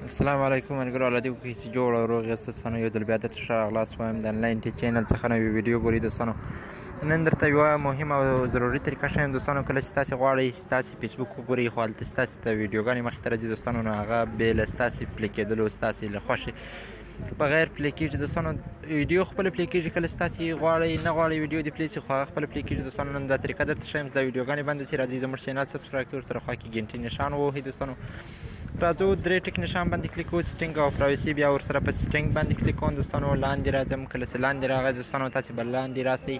السلام علیکم ملګرو، الله دې وکړي چې جوړ او روغ یاست. دوستانو، یو ځل بیا درته ښه راغلاست وایم. د انلاین ټي چینل څخه نوې ویډیو ګوري. دوستانو، نن درته یوه مهمه او ضروري طریقه ښیم. دوستانو، کله چې تاسې غواړئ چې تاسې فیسبوک وګورئ، خو هلته ستاسې ته ویډیوګانې مخې ته راځي دوستانو، نو هغه بې له ستاسې play کېدلو، ستاسې له خوښې بغیر play کېږي. دوستانو، ویډیو خپله play کېږي. کله چې تاسې غواړئ نه غواړئ ویډیو دې play سي، خو هغه خپله play کېږي. دوستانو، نن دا طریقه درته ښیم چې دا ویډیوګانې بندې سي. راځئ، زموږ چینل subscribe کړئ، ورسره خوا کې ګنټي نشان ووهئ. دوستانو، راځو، درې ټک نشان باندې کلیک کوو، setting او privacy، بیا ورسره په setting باندې کلیک کوم. دوستانو، لاندې راځم. کله چې لاندې راغی دوستانو، تاسې به لاندې راسئ،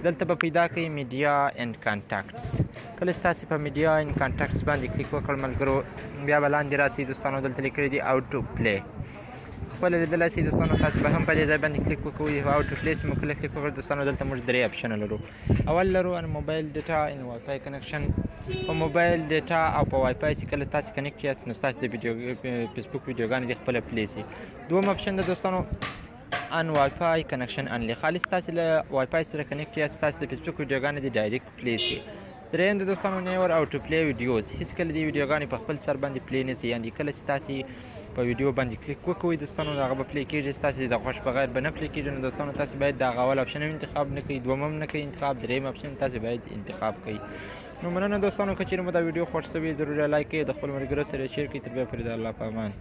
دلته به پیدا کړئ media and contacts. کله چې تاسې په media and contacts باندې کلیک وکړ ملګرو، بیا به لاندې راسئ. دوستانو، دلته لیکلي دي auto play، خپله لیدلی شئ. دوستانو، تاسې به هم په دې ځای باندې کلیک وکړئ. Auto play چې مو کله کلیک وکړ دوستانو، دلته موږ درې option لرو. اول لرو on mobile data and WiFi connection. په mobile data او په وای فای چې کله تاسو connect یاست، نو تاسو د ویډیو فیسبوک ویډیوګانې د خپل play سي. دوم option د دوستانو on WiFi connection only، خالص تاسو له وای فای سره connect یاست، تاسو د فیسبوک ویډیوګانې د direct play سي. دریم د دوستانو never auto play videos، هیڅ کله دی ویډیوګانې په خپل سر باندې play نه سي. یعنی کله چې تاسو په ویډیو باندې کلیک وکوئ دوستانو، هغه به play کیږي، ستاسو د خوښ بغیر به نه play کیږي. نو دوستانو، تاسو باید دا اول option انتخاب نه کړئ، دوم هم نه کړئ انتخاب، دریم option تاسو باید انتخاب کړئ. نو مننه دوستانو، که چیرې مو دا ویډیو خوښ سوي، ضرور like کړئ، د خپل ملګرو سره share کړئ. تر بیا پورې د الله په امان.